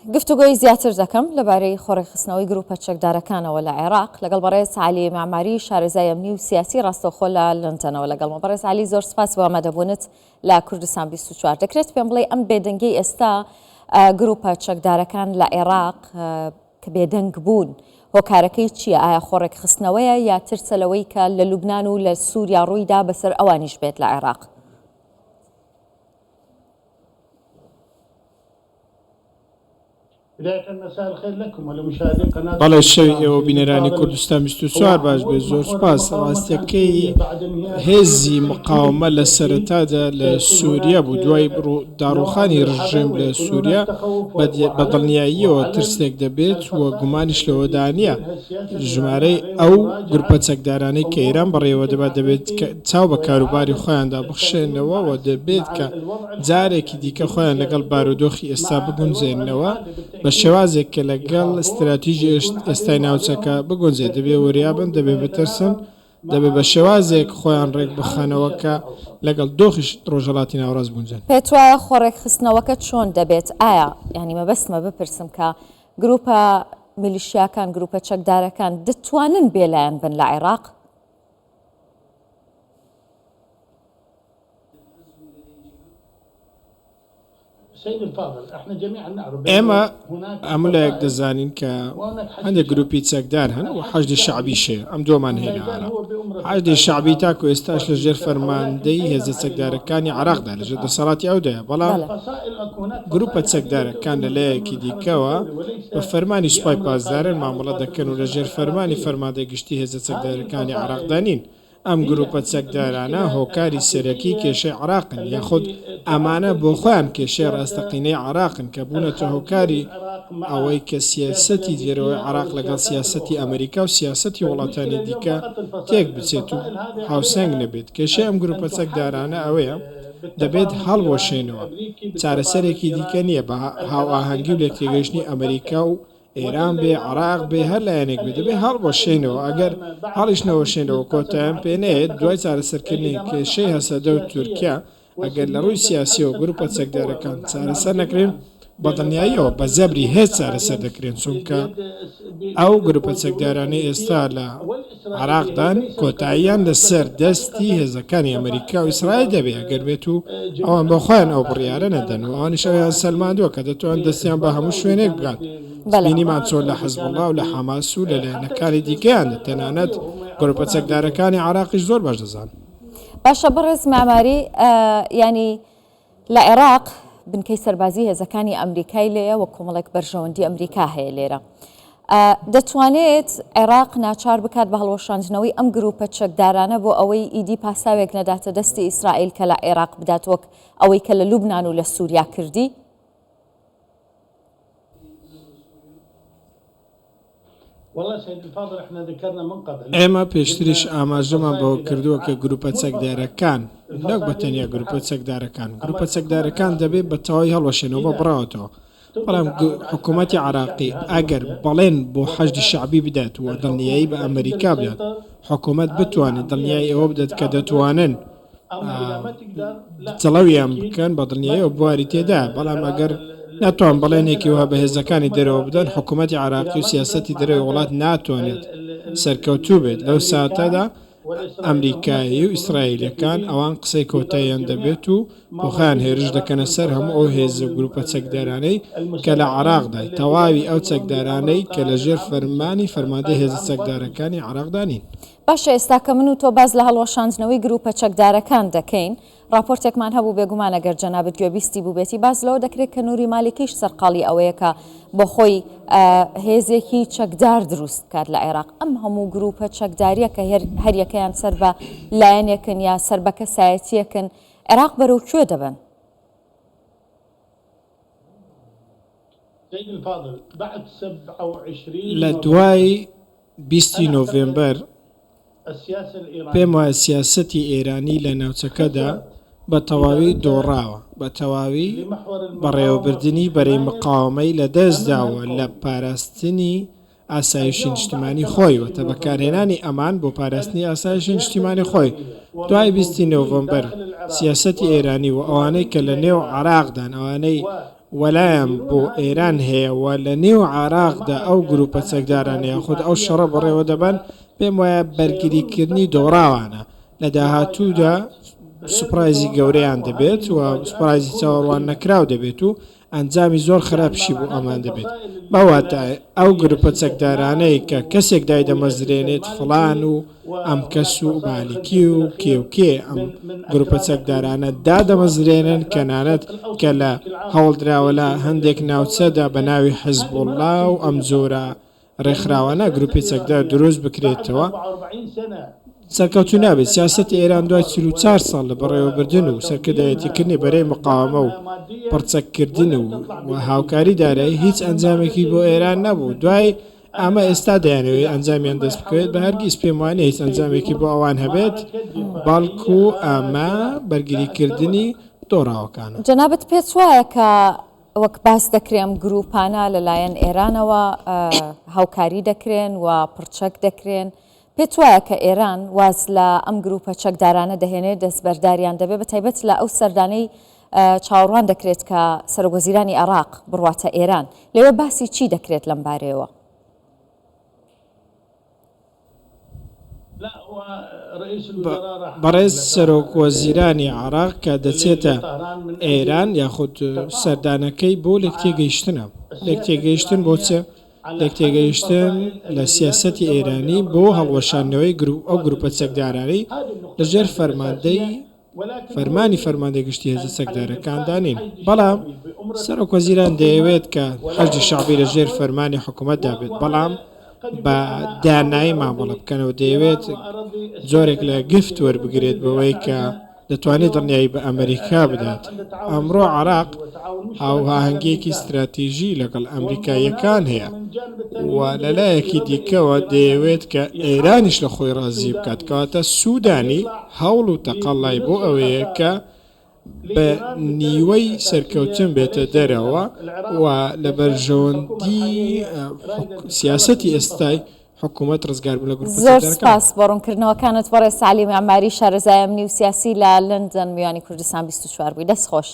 گفتوگۆی زیاتر دەکەم لەبارەی خۆڕێکخستنەوەی گروپە چەکدارەکانەوە لە عێراق لەگەڵ بەڕێز عەلی مەعماری شارەزای ئەمنی و سیاسی ڕاستەوخۆ لە لەندەنەوە لەگەڵمە. بەڕێز عەلی زۆر سپاس بۆ ئامادەبوونت لە کوردستان 24. دەکرێت پێم بڵێی ئەم بێدەنگیەی ئێستا گروپە چەکدارەکان لە عێراق کە بێدەنگ بوون هۆکارەکەی چییە؟ ئایا خۆڕێکخستنەوەیە یا ترسە لەوەی کە لە لوبنان و لە سووریا ڕوویدا بەسەر ئەوانیش بێت لە عێراق؟ بەڵێ شەوی ئێوە بینەرانی کوردستان 24 باش بێت زۆر سوپاس ڕاستیەکەی هێزی مقاومە لە سەرەتادا لە سووریا بوو دوای داڕوخانی ڕژێم لە سووریا بە دڵنیاییەوە ترسێک دەبێت و گومانیش لەوەدا نییە ژمارەی ئەو گروپە چەکدارانەی کە ئێران بەڕێوە دەبات دەبێت چاو بە کاروباری خۆیاندا بخشێنەوە و دەبێت کە جارێکی دیکە خۆیان لەگەڵ بارودۆخی ئێستا بگونجێننەوە بە شێوازێک کە لەگەڵ ستراتیژی ئێستای ناوچەکە بگونجێت، دەبێ وریا بن، دەبێ بترسن، دەبێ بە شێوازێک خۆیان ڕێک بخەنەوە کە لەگەڵ دۆخی ڕۆژهەڵاتی ناوەڕاست بگونجێن. پێتوایە خۆڕێکخستنەوەکە چۆن دەبێت؟ ئایا، یانی مەبەستمە بپرسم کە گروپە میلیشیاکان، گروپە چەکدارەکان دەتوانن بێلایەن بن لە عێراق؟ ئێمە هەموو لایەک دەزانین کە هەندێک گروپی چەکدار هەن و حەشدی شەعبیش هەیە، ئەم دووەمان هەیە لە عێراق. حەشدی شەعبی تاکو ئێستاش لە ژێر فەرماندەی هێزە چەکدارەکانی عێراقدا، لە ژێر دەسەڵاتی ئەودایە، بەڵام گروپە چەکدارەکان لە لایەکی دیکەوە بە فەرمانی سوپای پاسداران مامەڵە دەکەن و لە ژێر فەرمانی فەرماندەی گشتی هێزە چەکدارەکانی عێراقدا نین. ئەم گروپە چەکدارانە هۆکاری سەرەکی کێشەی عێراقن، یاخود ئەمانە بۆخۆیان کێشەی ڕاستەقینەی عێراقن کە بوونەتە هۆکاری ئەوەی کە سیاسەتی دەرەوەی عێراق لەگەڵ سیاسەتی ئەمریکا و سیاسەتی وڵاتانی دیکە تێک بچێت و هاوسەنگ نەبێت. کێشەی ئەم گروپە چەکدارانە ئەوەیە دەبێت هەڵوەشێنەوە، چارەسەرێکی دیکە نییە بە هاوئاهەنگی و لێکتێگەیشتنی ئەمریکا و ئێران بێ، عێراق بێ، هەر لایەنێک بێ دەبێ هەڵبوەشێنەوە، ئەگەر هەڵیش نەوەشێنەوە کۆتایان پێ نەیەت، دوای چارەسەرکردنی کێشەی هەسەدە و تورکیا، ئەگەر لە ڕووی سیاسییەوە گروپە چەکدارەکان چارەسەر نەکرێن، بە دڵنیاییەوە بە زەبری هێز چارەسەر دەکرێن، چونکە ئەو گروپە چەکدارانەی ئێستا لە عێراقدان کۆتاییان لەسەر دەستی هێزەکانی ئەمریکا و ئیسرائیل دەبێت ئەگەر بێت و ئەوان بۆ خۆیان ئەو بڕیارە نەدەن و ئەوانیش ئەویان سەلماندووە کە دەتوان دەستیان بە هەموو شوێنێک بگات. بینیمان چۆن لە حزبوڵڵا و لە حەماس و لە لایەنەکانی دیکەیان تەنانەت گروپە چەکدارەکانی عێراقیش زۆر باش دەزانن. باشە بەڕێز مەعماری یانی لە عێراق بنکەی سەربازی هێزەکانی ئەمریکای لێیە و کۆمەڵێک بەرژەوەندی ئەمریکا هەیە لێرە. دەتوانێت عێراق ناچار بکات بە هەڵوەشاندنەوەی ئەم گروپە چەکدارانە بۆ ئەوەی ئیدی پاساوێک نەداتە دەستی ئیسرائیل کە لە عێراق بدات وەک ئەوەی کە لە لوبنان و لە سووریا کردی؟ ئێمە پێشتریش ئاماژەمان بەوە کردووە کە گروپە چەکدارەکان، نەک بە تەنیا گروپە چەکدارەکان، گروپە چەکدارەکان دەبێت بە تەواوی هەڵوەشێنەوە بە بڕاوەتەوە، بەڵام حکوومەتی عێراقی ئەگەر بەڵێن بۆ حەشدی شەعبی بدات و دڵنیایی بە ئەمریکا بدات، حکوومەت بتوانێت دڵنیایی ئەوە بدات کە دەتوانن جڵەویان بکەن بە دڵنیاییەوە بواری تێدایە، بەڵام ئەگەر نەتوان بەڵێنێکی وەها بە هێزەکانی دەرەوە بدەن، حکوومەتی عێراقی و سیاسەتی دەرەوەی وڵات ناتوانێت سەرکەوتوو بێت، لەو ساتەدا ئەمریکایی و ئیسرائیلییەکان ئەوان قسەی کۆتاییان دەبێت و بۆ خۆیان هێرش دەکەنە سەر هەموو ئەو هێز و گرووپە چەکدارانەی کە لە عێراقدای، تەواوی ئەو چەکدارانەی کە لەژێر فەرمانی فەرماندەی هێزە چەکدارەکانی عێراقدا نین. باشە ئێستا کە من و تۆ باس لە هەڵوەشاندنەوەی گروپە چەکدارەکان دەکەین، ڕاپۆرتێکمان هەبوو بێگومان ئەگەر جەنابت گوێبیستی بووبێتی باس لەوە دەکرێت کە نوری مالیکیش سەرقاڵی ئەوەیە کە بۆ خۆی هێزێکی چەکدار دروست بکات لە عێراق. ئەم هەموو گروپە چەکداریە کە هەریەکەیان سەر بە لایەنێکن یا سەر بە کەسایەتیەکن عێراق بەرەو کوێ دەبەن؟ لە دوای بیستی نۆڤێمبەر، پێم وایە سیاسەتی ئێرانی لە ناوچەکەدا بە تەواوی دۆڕاوە، بە تەواوی بەڕێوەبردنی بەرەی مقاوەمەی لە دەست داوە لە پاراستنی ئاسایشی نیشتیمانی خۆی واتە بەکارهێنانی ئەمان بۆ پاراستنی ئاسایشی نیشتیمانی خۆی. دوای بیستی نۆڤەمبەر سیاسەتی ئێرانی و ئەوانەی کە لە نێو عێراقدان، ئەوانەی. وەلایان بۆ ئێران هەیە و لە نێو عێراقدا ئەو گروپە چەکدارانە یاخود ئەو شەڕە بەڕێوە دەبەن، پێم وایە بەرگریکردنی دۆڕاوانە. لە داهاتوودا سوپرایزی گەورەیان دەبێت و سوپرایزی چاوەڕوان نەکراو دەبێت و ئەنجامی زۆر خراپیشی بۆ ئەمان دەبێت. بە واتای ئەو گروپە چەکدارانەی کە کەسێک دایدەمەزرێنێت فڵان و ئەم کەس و مالیکی و کێ و کێ ئەم گروپە چەکدارانە دادەمەزرێنن کەنانەت کە لە هەوڵدراوە لە هەندێک ناوچەدا بە ناوی حزبوڵڵا و ئەم جۆرە ڕێکخراوانە گروپی چەکدار دروست بکرێتەوە سەرکەوتوو نابێت. سیاسەتی ئێران دوای 44 ساڵ لە بەڕێوەبردن و سەرکردایەتیکردنی بەرەی مقاوەمە و پڕچەککردن و هاوکاری دارایی هیچ ئەنجامێکی بۆ ئێران نەبوو. دوای ئەمە ئێستا دەیانەوێت ئەنجامیان دەست بکەوێت، بە هەرگیز پێم وانیە هیچ ئەنجامێکی بۆ ئەوان هەبێت، بەڵکو ئەمە بەرگریکردنی دۆڕاوەکانە. جەنابت پێت وایە کە وەک باس دەکرێ ئەم گرووپانە لەلایەن ئێرانەوە هاوکاری دەکرێن و پڕچەک دەکرێن، پێت وایە کە ئێران واز لە ئەم گرووپە چەکدارانە دەهێنێت دەستبەرداریان دەبێت بەتایبەت لە ئەو سەردانەی چاوەڕوان دەکرێت کە سەرۆکوەزیرانی عێراق بڕواتە ئێران، لەوێ باسی چی دەکرێت لەم بارەیەوە؟ بەڕێز سەرۆک وەزیرانی عێراق کە دەچێتە ئێران یاخود سەردانەکەی بۆ لێکتێگەیشتنە، لێکتێگەیشتن بۆ چ؟ لێکتێگەیشتن لە سیاسەتی ئێرانی بۆ هەڵوەشاندنەوەی ئەو گروپە چەکدارانەی لەژێر فەرماندەی فەرمانی فەرماندەی گشتی هێزە چەکدارەکاندا نین، بەڵام سەرۆک وەزیران دەیەوێت کە حەشدی شەعبی لە ژێر فەرمانی حکومەتدا بێت، بەڵام بە دانایی مامەڵە بکەن و دەیەوێت جۆرێک لە گفت وەربگرێت بەوەی کە دەتوانێت دڵنیایی بە ئەمریکا بدات. ئەمڕۆ عێراق هاوئاهەنگییەکی ستراتیژی لەگەڵ ئەمریکاییەکان هەیە و لەلایەکی دیکەوە دەیەوێت کە ئێرانیش لە خۆی ڕازی بکات، کەواتە سوودانی هەوڵ و تەقەلای بۆ ئەوەیە کە بە نیوەی سەرکەوتن بێتە دەرەوە و لە بەرژەوەندی سیاسەتی ئێستای حکوومەت ڕزگاربوون لە گروپە زۆر چەکدارەکان. سپاس بۆ ڕوونکردنەوەکانت بەڕێز عەلی معماری شارەزای ئەمنی و سیاسی لە لەندەن میوانی کوردستان 24 بووی دەست خۆش.